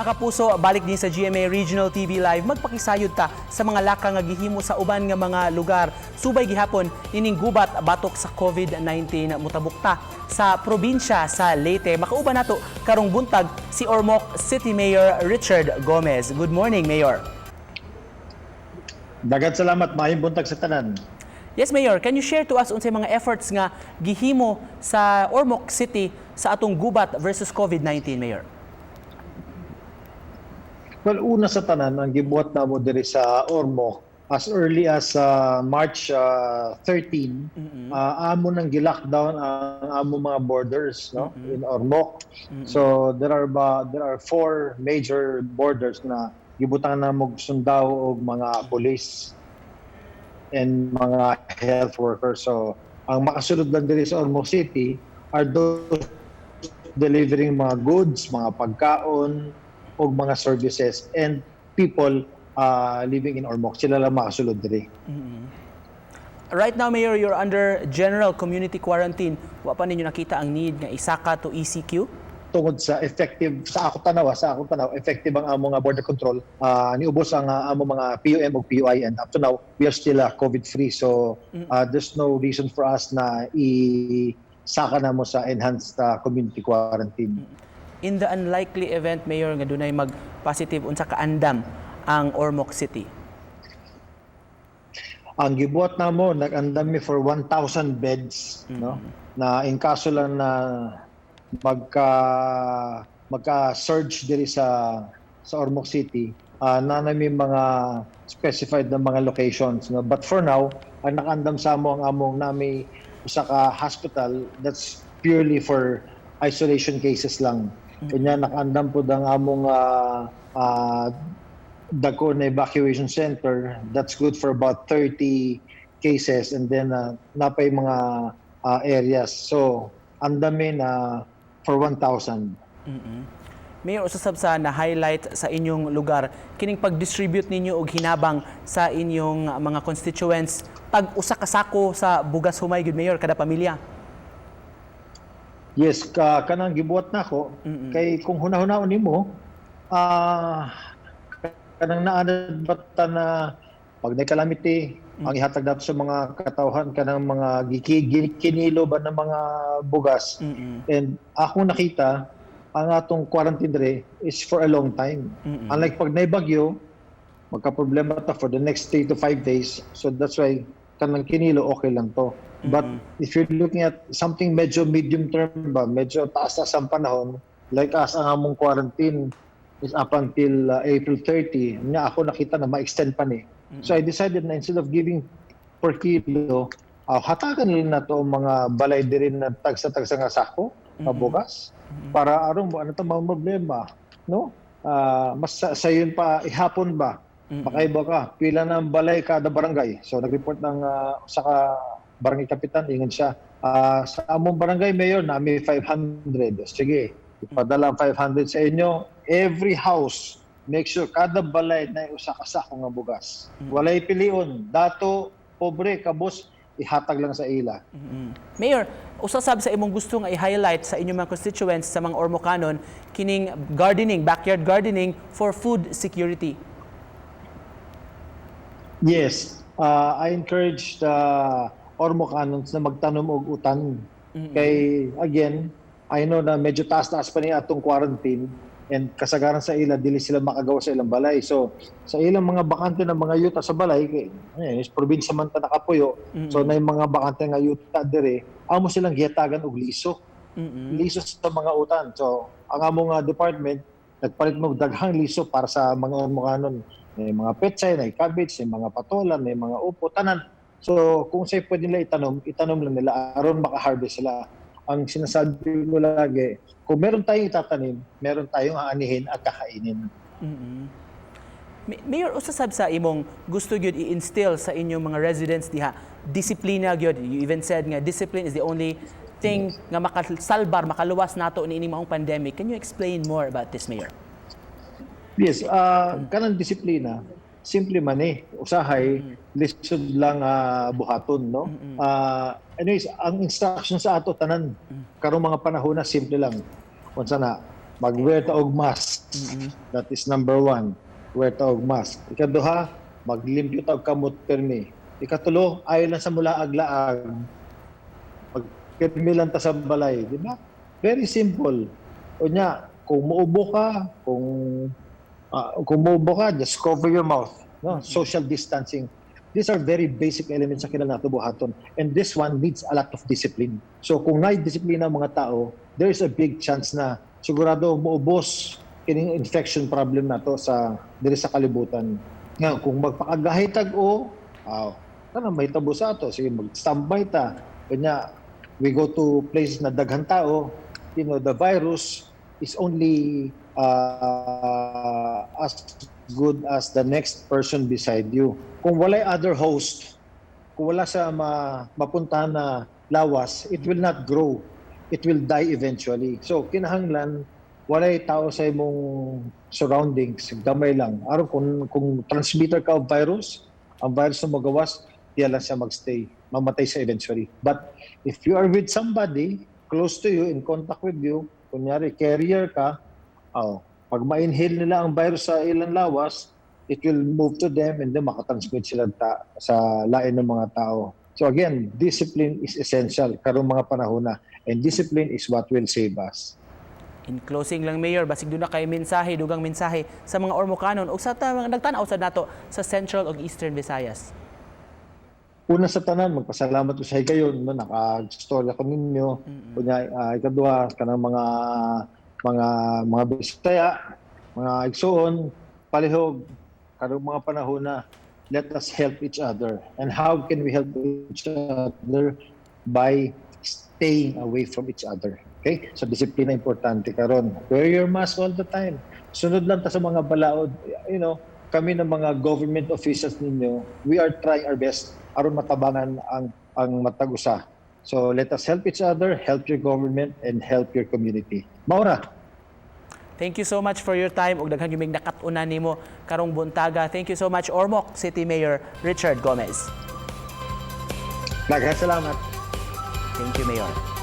Mga kapuso, balik din sa GMA Regional TV Live. Magpakisayod ta sa mga laka nga gihimo sa uban nga mga lugar. Subay gihapon ining gubat batok sa COVID-19, mutabok ta sa probinsya sa Leyte. Makauban nato karong buntag si Ormoc City Mayor Richard Gomez. Good morning, Mayor. Daghang salamat, maayong buntag sa tanan. Yes, Mayor, can you share to us unsay mga efforts nga gihimo sa Ormoc City sa atong gubat versus COVID-19, Mayor? Well, una sa tanan, ang gibuhat namo diri sa Ormoc as early as March 13, amo nang gi-lockdown ang amo mga borders, no, in Ormoc. So there are four major borders na gibutang namo og sundao og mga police and mga health workers. So ang makasulod lang diri sa Ormoc City are those delivering mga goods, mga pagkaon, o mga services and people living in Ormoc. Sila lang makasulod diri. Right now, Mayor, you're under general community quarantine. Wa pa ninyo nakita ang need nga isaka to ECQ? Tungod sa effective sa akong tanaw, effective ang among border control. Niubos ang among mga PUM o PUI and up to now we are still COVID free. So there's no reason for us na i-saka namo sa enhanced community quarantine. In the unlikely event, Mayor, nga dunay mag-positive, unsa kaandam ang Ormoc City? Ang gibuhat namo, nag-andam mi for 1,000 beds, no, na in kaso lang na magka magka surge diri sa Ormoc City, na nami mga specified na mga locations, no? But for now, ang nakaandam sa amo ang among nami usa ka hospital that's purely for isolation cases lang. Kanya nakaandam pod ang among dako na evacuation center that's good for about 30 cases and then napay mga areas. So, andam mi na for 1,000. Mayor, usab sa na-highlight sa inyong lugar, kining pag-distribute ninyo og hinabang sa inyong mga constituents, tag usa ka sako sa bugas humay gyud, Mayor, kada pamilya. Yes, kanang gibuhat nako kay kung hunahunahon nimo, kanang naanad bata na pag may calamity, ang ihatag nato sa mga katawhan kanang mga kinilo ba ng mga bugas. And ako nakita ang atong quarantine dre is for a long time. Unlike pag naibagyo, magka-problema ta for the next 3 to 5 days. So that's why kanang kinilo okay lang to. But if you're looking at something medyo medium term ba, medyo taas-taas ang panahon, like us, ang among quarantine is up until April 30. Nga ako nakita na ma-extend pa ni. So I decided na instead of giving per kilo, hatagan nila na to ang mga balay diri na tagsa-tagsa nga sako, mabugas, para aron mo ano to mga problema, no? Mas sa yun pa ihapon ba? Makaiba ka, pila ng balay kada barangay. So nag-report ng sa ka barangay kapitan, ingon siya, sa among barangay, Mayor, nami 500. Sige, ipadala ang 500 sa inyo. Every house, make sure kada balay na usa ka sako nga bugas. Walay pilion, dato, pobre, kabus, ihatag lang sa ila. Mayor, usa sab sa imong gusto nga i-highlight sa inyong mga constituents, sa mga Ormocanon, kining gardening, backyard gardening for food security. Yes, I encourage the Ormocanons na magtanom og utan. Kay again, I know na medyo taas-taas pa niya atong quarantine and kasagaran sa ila dili sila makagawa sa ilang balay. So sa ilang mga bakante ng mga yuta sa balay kay probinsya man ta nakapuyo. So na mga bakante nga yuta dire, amo silang gihatagan og liso. Liso sa mga utan. So ang among department nagpalit mo daghang liso para sa mga Ormocanon. May mga pechay, may cabbage, may mga patola, may mga upo, tanan. So kung say pwede nila itanom, itanom lang nila aron maka-harvest sila. Ang sinasabi ko lagi, kung meron tayong itatanim, meron tayong aanihin at kakainin. Mayor, usa sab sa imong gusto gyud i-instill sa inyong mga residents diha, disiplina gyud. You even said nga discipline is the only thing nga makasalbar, makaluwas nato niining maong pandemic. Can you explain more about this, Mayor? Yes, kanang disiplina, simple man eh. Usahay, lisod lang buhaton, no? Anyways, ang instruction sa ato tanan karong mga panahon na simple lang. Unsa na, Mag-wear ta og mask. That is number one. Wear ta og mask. Ikaduha, maglimpyo ta og kamot permi. Ikatulo, ayaw lang sa mulaag-laag. Magpirmi lang ta sa balay, di ba? Very simple. Unya, kung muubo ka, kung muubo ka, just cover your mouth. No? Social distancing. These are very basic elements sa kinahanglan nato buhaton. And this one needs a lot of discipline. So kung naay disiplina ang mga tao, there is a big chance na sigurado muubos kining infection problem nato sa diri sa kalibutan. Nga kung magpakagahi tag o, kana mahitabo sa ato, sige, mag-standby ta. Kanya we go to places na daghan tao, the virus is only as good as the next person beside you. Kung walay other host, kung wala sa mapuntahan na lawas, it will not grow. It will die eventually. So, kinahanglan, walay tao sa imong surroundings, gamay lang. Aron kung transmitter ka of virus, ang virus na magawas, diya lang siya magstay. Mamatay siya eventually. But if you are with somebody close to you, in contact with you, kunyari carrier ka, oh, pag ma-inhale nila ang virus sa ilang lawas, it will move to them and then makatransmit sila sa lain ng mga tao. So again, discipline is essential karong mga panahon na, and discipline is what will save us. In closing lang, Mayor, basig duna kay mensahe, dugang mensahe sa mga Ormocanon ug sa mga nagtan-aw sad nato sa Central ug Eastern Visayas. Una sa tanan, magpasalamat ko sa higayon, no, naka-storya ko ninyo. Kunya, ikaduha, kanang mga Bisaya, mga igsuon, palihog, karong mga panahon na, let us help each other. And how can we help each other? By staying away from each other. Okay? So disiplina importante karon. Wear your mask all the time. Sunod lang ta sa mga balaod. Kami ng mga government officials ninyo, we are trying our best aron matabangan ang matag usa. So let us help each other, help your government, and help your community. Mao ra. Thank you so much for your time ug daghan gyud nakat-unan nimo karong buntaga. Thank you so much, Ormoc City Mayor Richard Gomez. Daghang salamat. Thank you, Mayor.